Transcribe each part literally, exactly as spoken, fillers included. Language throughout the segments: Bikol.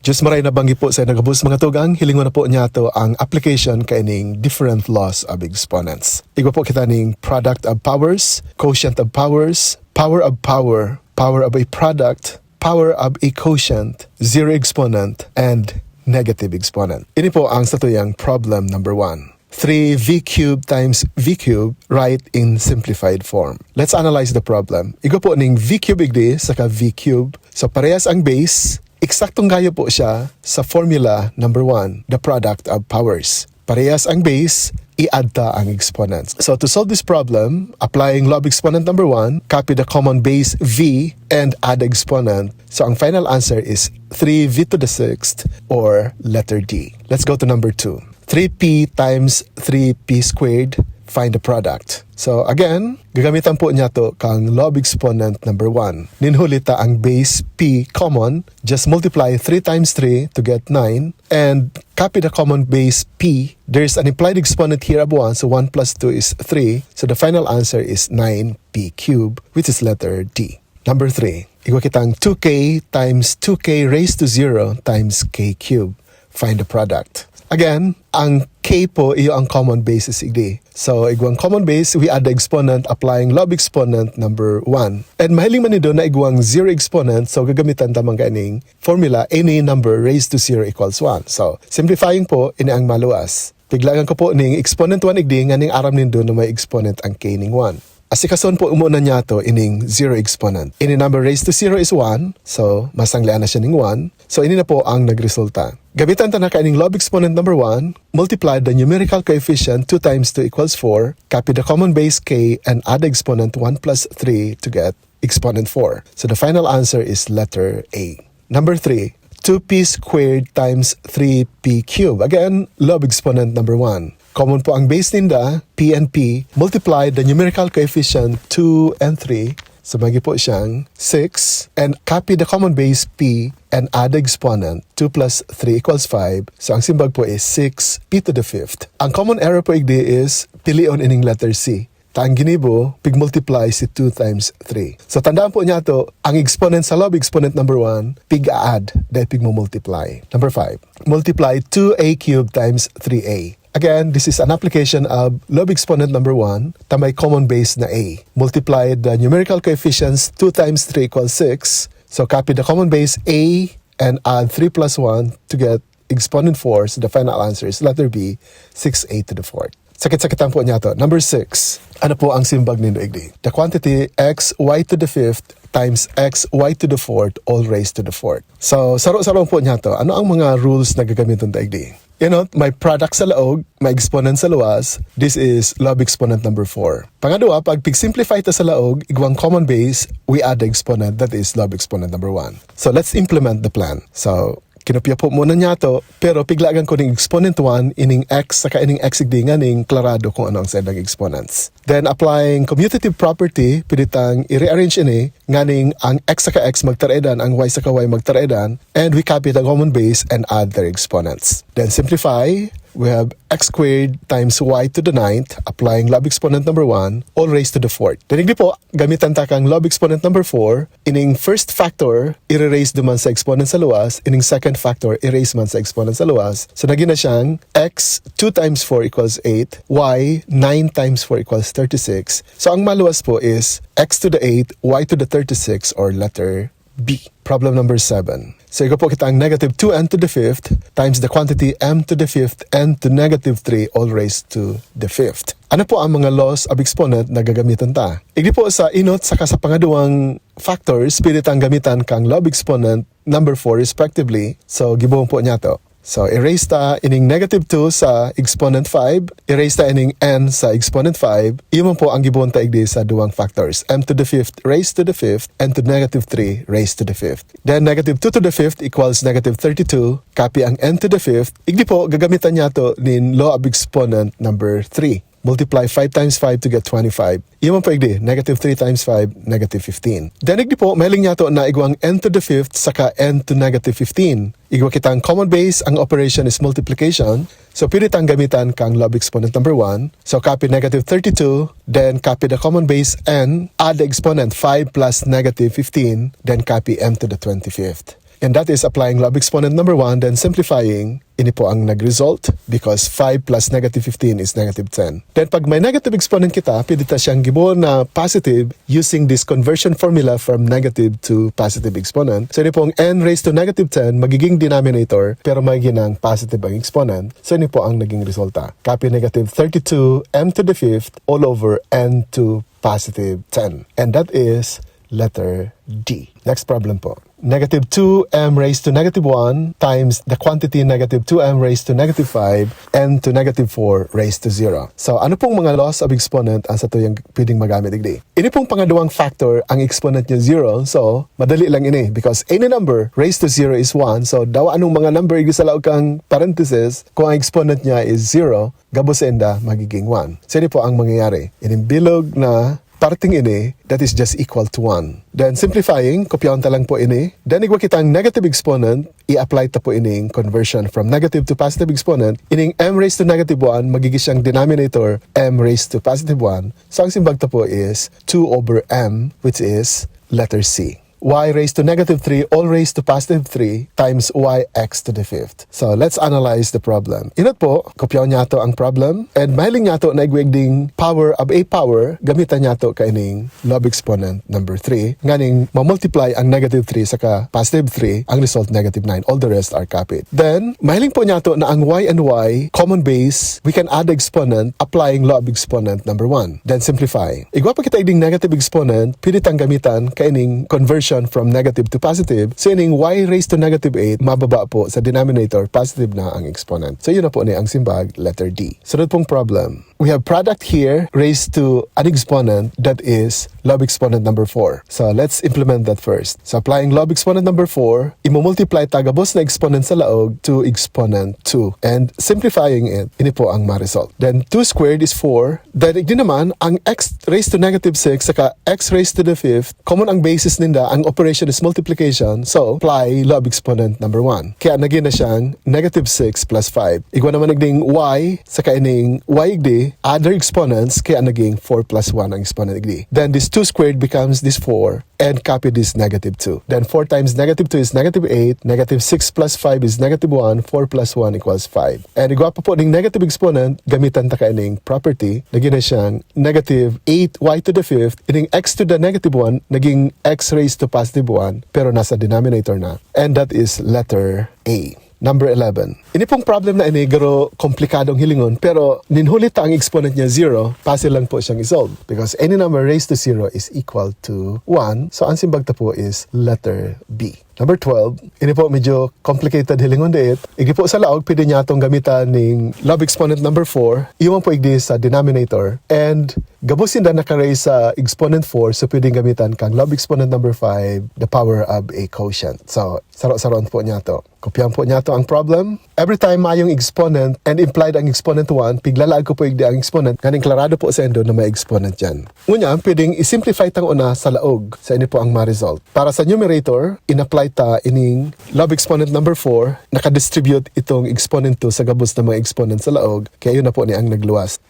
Diyos maray na banggi po sa nagabos mga tugang, hilingon na po niyato ang application kaining different laws of exponents. Igwa po kita ning product of powers, quotient of powers, power of power, power of a product, power of a quotient, zero exponent, and negative exponent. Ini po ang satuyang problem number one. Three v cube times v cube, write in simplified form. Let's analyze the problem. Igwa po ning v cube igdi saka v cube. So parehas ang base, eksaktong gayo po siya sa formula number one, the product of powers. Parehas ang base, i-add ta ang exponents. So to solve this problem, applying law of exponent number one, copy the common base v and add the exponent. So ang final answer is three v to the sixth or letter D. Let's go to number two. Three p times three p squared, find the product. So again, gagamitan po niyato kang law of exponent number one. Nin huli ta ang base p common, just multiply three times three to get nine, and copy the common base p. There's an implied exponent here of one, so one plus two is three. So the final answer is nine p cube, which is letter D. Number three, igwa kitang two k times two k raised to zero times k cube. Find the product. Again, ang k po, iyo ang common basis igdi. So, igwang common base, we add the exponent applying law of exponent number one. And mahiling man nindo na igwang zero exponent, so gagamitan ta man kaining formula, any number raised to zero equals one. So, simplifying po, ini ang maluwas. Piglagan ko po ning exponent one igdi, nganing aram nindo na may exponent ang k ning one. Asikason po muna niyato ining zero exponent. Any number raised to zero is one, so masanglean na siya ning one. So ini na po ang nagresulta. Gamitan ta na kaining law of exponent number one, multiply the numerical coefficient two times two equals four, copy the common base k, and add the exponent one plus three to get exponent four. So the final answer is letter A. Number three, two p squared times three p cube. Again, law of exponent number one. Common po ang base ninda, p and p. Multiply the numerical coefficient two and three. So, magi po siyang six. And copy the common base, p, and add the exponent. Two plus three equals five. So, ang simbag po is six p to the fifth. Ang common error po igdi is pilion ining letter C. Ta ang ginibo, pig-multiply si two times three. So, tandaan po niyato, ang exponent sa law of exponent number one, pig-a-add, dahil pig-multiply. Number five, multiply two a cubed times three a. Again, this is an application of law of exponent number one, ta may common base na a. Multiply the numerical coefficients, two times three equals six. So, copy the common base a and add three plus one to get exponent four. So, the final answer is letter B, six a to the fourth. Sakit-sakit ang po niya to. Number six, ano po ang simbag nindo igdi? The quantity x y to the fifth times x y to the fourth all raised to the fourth. So, saro-saro po niya to. Ano ang mga rules na gagamiton ta igdi? You know, may product sa laog, may exponent sa luwas. This is law of exponent number four. Pangadwa, pag pig-simplify ta sa laog, igwang common base, we add the exponent. That is law of exponent number one. So, let's implement the plan. So, kinopya po muna niya to, pero piglagan ko ning exponent one, ining x, saka ining x igdi nganing klarado kung ano ang saindang exponents. Then, applying commutative property, pwede tang i-rearrange ini, nganing ang x saka x magtaredan, ang y saka y magtaredan, and we copy the common base and add their exponents. Then, simplify, we have x squared times y to the ninth, applying law of exponent number one, all raised to the fourth. Then, igdi po, gamitan ta kang law of exponent number four, ining first factor, i-raise duman sa exponent sa luwas, ining second factor, i-raise man sa exponent sa luwas. So, naging na siyang x, two times four equals eight, y, nine times four equals thirty-six. So, ang maluwas po is x to the eight, y to the thirty-six, or letter B. Problem number seven. So, igwa po kita ang negative two n to the fifth times the quantity m to the fifth n to negative three all raised to the fifth. Ano po ang mga laws of exponent na gagamitan ta? Igdi po sa inot saka sa pangaduwang factors, pwede tang gamitan kang law of exponent number four respectively. So, gibohon po niya to. So, i-raise ta ining negative two sa exponent five, i-raise ta ining n sa exponent five, iyo man po ang gibohon ta igdi sa duwang factors, m to the fifth raised to the fifth, n to negative three raised to the fifth. Then, negative two to the fifth equals negative thirty-two, copy ang n to the fifth, igdi po, gagamitan niya to nin law of exponent number three. Multiply five times five to get twenty-five. Iyo man po igdi, negative three times five, negative fifteen. Then igdi po, mahiling niya to na igwang n to the fifth saka n to negative fifteen. Igwa kitang common base, ang operation is multiplication. So, pwede tang gamitan kang law of exponent number one. So, copy negative thirty-two, then copy the common base n, add the exponent five plus negative fifteen, then copy n to the twenty-fifth. And that is applying law of exponent number one, then simplifying, ini po ang nag-result because five plus negative fifteen is negative ten. Then pag may negative exponent kita, pwede ta siyang gibo na positive using this conversion formula from negative to positive exponent. So ini pong n raised to negative ten, magiging denominator, pero magiging positive ang exponent. So ini po ang naging resulta. Copy negative thirty-two m to the fifth all over n to positive ten. And that is letter D. Next problem po. Negative two m raised to negative one times the quantity negative two m raised to negative five n to negative four raised to zero. So, ano pong mga laws of exponent ang satuyang pwedeng magamit digdi? Ini pong pangaduwang factor, ang exponent niya zero. So, madali lang ini because any number raised to zero is one. So, dawa anong mga number igdi sa laog kang parenthesis, kung ang exponent niya is zero, gabos sa inda magiging one. So, ini po ang mangyayari. Ining bilog na parting ini, that is just equal to one. Then, simplifying, kopyaon ta lang po ini. Then, igwa kitang negative exponent, i-apply ta po ining conversion from negative to positive exponent. Ining m raised to negative one, magiging siyang denominator, m raised to positive one. So, ang simbag ta po is two over m, which is letter C. Y raised to negative three, all raised to positive three times y x to the fifth. So, let's analyze the problem. Inot po, kopyaon niyato ang problem, and mahiling niyato na igwig ding power of a power, gamitan niyato kaining law of exponent number three. Nganing mamultiply ang negative three saka positive three, ang result negative nine. All the rest are copied. Then, mahiling po niyato na ang y and y, common base, we can add the exponent applying law of exponent number one. Then, simplify. Igwa pa kita igding negative exponent, pwede tang gamitan kaining conversion from negative to positive. So, ining y raised to negative eight, mababa po sa denominator, positive na ang exponent. So, yun na po ni ang simbag, letter D. Sunod pong problem. We have product here raised to an exponent that is law of exponent number four. So, let's implement that first. So, applying law of exponent number four, imumultiply ta gabos na exponent sa laog to exponent two. And simplifying it, ini po ang ma-result. Then, two squared is four. Then, igdi naman, ang x raised to negative six saka x raised to the fifth, common ang basis ninda, ang operation is multiplication. So, apply law of exponent number one. Kaya naging na siyang negative six plus five. Igwa naman igding y, saka ining y igdi, other exponents, kaya naging four plus one ang exponent igdi. Then this two squared becomes this four, and copy this negative two. Then four times negative two is negative eight, negative six plus five is negative one, four plus one equals five. And igwa pa po ning negative exponent, gamitan ta kaining property, naging na siyang negative eight y to the fifth, ining x to the negative one, naging x raised to positive one, pero nasa denominator na. And that is letter A. Number eleven. Ini pong problem na ini, garo komplikadong hilingon, pero nin huli ta ang exponent niya zero, pasil lang po siyang i-solve. Because any number raised to zero is equal to one. So, ang simbag ta po is letter B. Number twelve, ini po medyo complicated hilingon diit. Igdi po sa laog, pwede niya itong gamitan ning law of exponent number four. Iwan po igdi sa denominator. And gabos sinda naka-raise sa exponent four, so pwedeng gamitan kang law of exponent number five, the power of a quotient. So, saro-saroon po niya to. Kopyahan po niya to ang problem. Every time mayong exponent and implied ang exponent one, piglalaag ko po igdi ang exponent, nganing klarado po sa endo na may exponent dyan. Ngunyan, pwedeng i-simplify tang una sa laog, sa ini po ang ma-result. Para sa numerator, in-apply ta ining law of exponent number four, nakadistribute itong exponent two sa gabos na mga exponent sa laog, kaya yun na po ni ang nagluwas.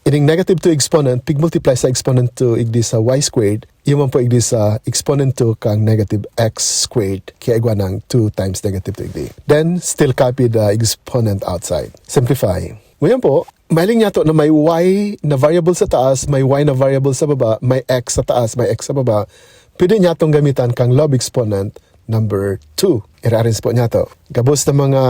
Ining negative two exponent, pig-multiply sa exponent two igdi sa y squared, iyo man po igdi sa exponent two kang negative x squared, kaya igwa ng two times negative two igdi. Then, still copy the exponent outside. Simplify. Ngayon po, mahiling niya to na may y na variable sa taas, may y na variable sa baba, may x sa taas, may x sa baba. Pwede niya tong gamitan kang law of exponent number two. I-rearrange po niya to. Gabos na mga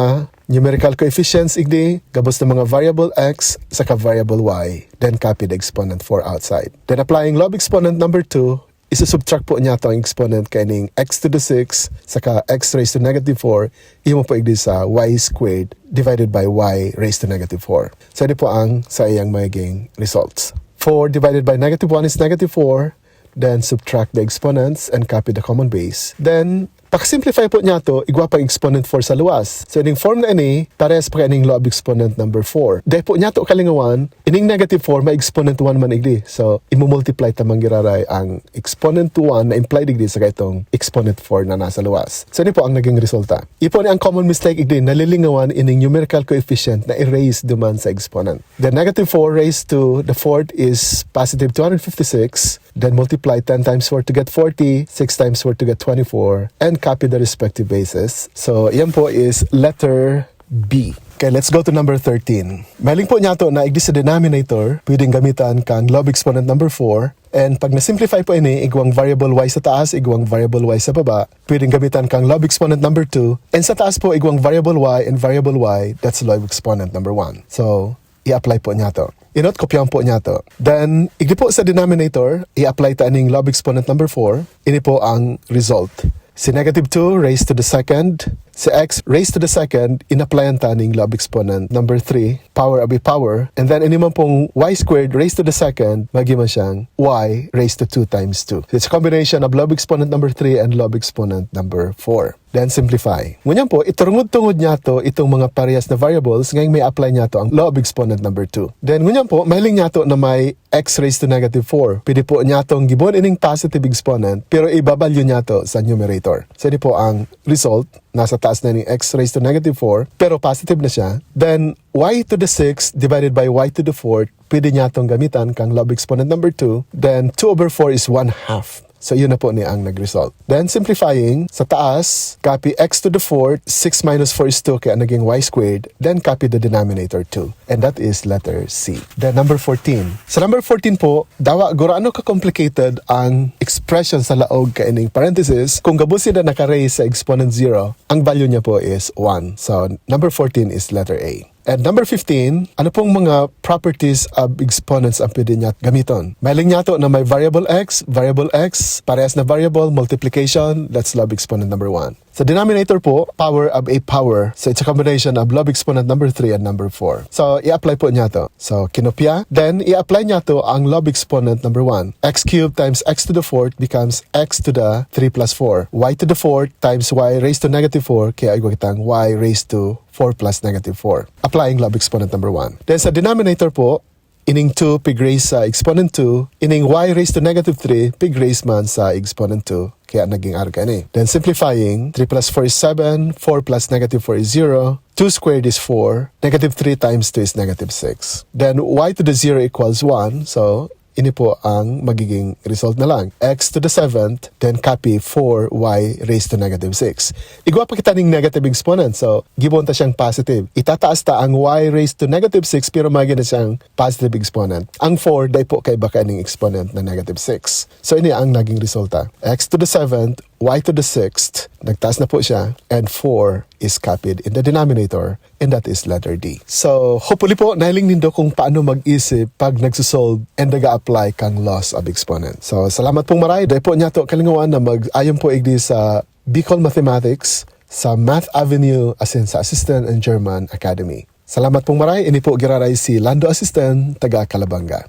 numerical coefficients igdi, gabos na mga variable x, saka variable y. Then copy the exponent four outside. Then applying law of exponent number two, isusubtract po niya to ang exponent kaining x to the six, saka x raised to negative four, iyo po igdi sa y squared divided by y raised to negative four. So, ini po ang sa iyang magiging results. Four divided by negative one is negative four. Then, subtract the exponents and copy the common base. Then, pag-simplify po niya to, igwa pang exponent four sa luwas. So, ining form na ini, parehas pa kaining law of exponent number four. Dahil po niya to kalingawan, ining negative four, may exponent one man igdi. So, imumultiply ta man giraray ang exponent one na implied igdi sa kaitong exponent four na nasa luwas. So, ini po ang naging resulta. Ipo ni ang common mistake igdi, nalilingawan ining numerical coefficient na i-raise duman sa exponent. The negative four raised to the fourth is positive two hundred fifty-six. then multiply ten times four to get forty, six times four to get twenty-four, and copy the respective bases. So, yan po is letter B. Okay, let's go to number thirteen. Mahiling po niyato na igdi sa denominator, pwedeng gamitan kang law of exponent number four. And pag na-simplify po ini, igwang variable y sa taas, igwang variable y sa baba, pwedeng gamitan kang law of exponent number two. And sa taas po, igwang variable y and variable y, that's law of exponent number one. So, i-apply po niyato. Inot, kopyahan po niyato. Then, igdi po sa denominator, i-apply ta ning law of exponent number four. Ini po ang result. Si negative two raised to the second, si x raised to the second, in-applyan ta ning law of exponent number three, power of a power, and then ini man pong y squared raised to the second, magi man siyang y raised to two times two. So it's a combination of law of exponent number three and law of exponent number four. Then simplify. Ngunyan po, iturungod-tungod niyato itong mga parehas na variables, ngayong may apply niyato ang law of exponent number two. Then ngunyan po, mahiling niyato na may x raised to negative four. Pwede po niyatong gibon ining positive exponent, pero ibabalyo niyato sa numerator. So, ini po ang result, nasa taas na ni x raised to negative four, pero positive na siya. Then, y to the sixth divided by y to the fourth, pwede niyatong gamitan kang law of exponent number two. Then, two over four is one half. So, yun na po ni ang nag-result. Then, simplifying, sa taas, copy x to the fourth, six minus four is two, kaya naging y squared. Then, copy the denominator two. And that is letter C. Then, number fourteen. Sa number fourteen po, dawa gurano ka-complicated ang expression sa laog kaining parenthesis. Kung gabos sila naka-raise sa exponent zero, ang value niya po is one. So, number fourteen is letter A. And number fifteen, ano pong mga properties of exponents ang pwede niya gamiton? Mahiling niyato na may variable x, variable x, parehas na variable, multiplication, that's law of exponent number one. Sa denominator po, power of a power. So, it's a combination of law of exponent number three and number four. So, i-apply po niyato. So, kinopya. Then, i-apply niyato ang law of exponent number one. X cubed times x to the fourth becomes x to the three plus four. Y to the fourth times y raised to negative four, kaya igwa kitang y raised to four plus negative four. Applying law of exponent number one. Then sa denominator po, ining two pig-raise sa exponent two, ining y raised to negative three pig-raise man sa exponent two, kaya naging arog kaini. Then simplifying, three plus four is seven, four plus negative four is zero, two squared is four, negative three times two is negative six. Then y to the zero equals one, so ini po ang magiging result na lang. X to the seventh, then copy four y raised to negative six. Igwa pa kita ning negative exponent, so gibon ta siyang positive. Itataas ta ang y raised to negative six, pero magi na siyang positive exponent. Ang four, dai po kaiba kaining exponent na negative six. So, ini ang naging resulta. X to the seventh, y to the sixth, nagtaas na po siya, and four is copied in the denominator, and that is letter D. So, hopefully po, nahiling nindo kung paano mag-isip pag nagsusolve and nag-a-apply kang laws of exponent. So, salamat pong maray. Dai po niyato kalingawan na mag-ayon po igdi sa Bicol Mathematics sa Math Avenue asin sa Assistant and German Academy. Salamat pong maray. Ini po giraray si Lando Assistant, taga Calabanga.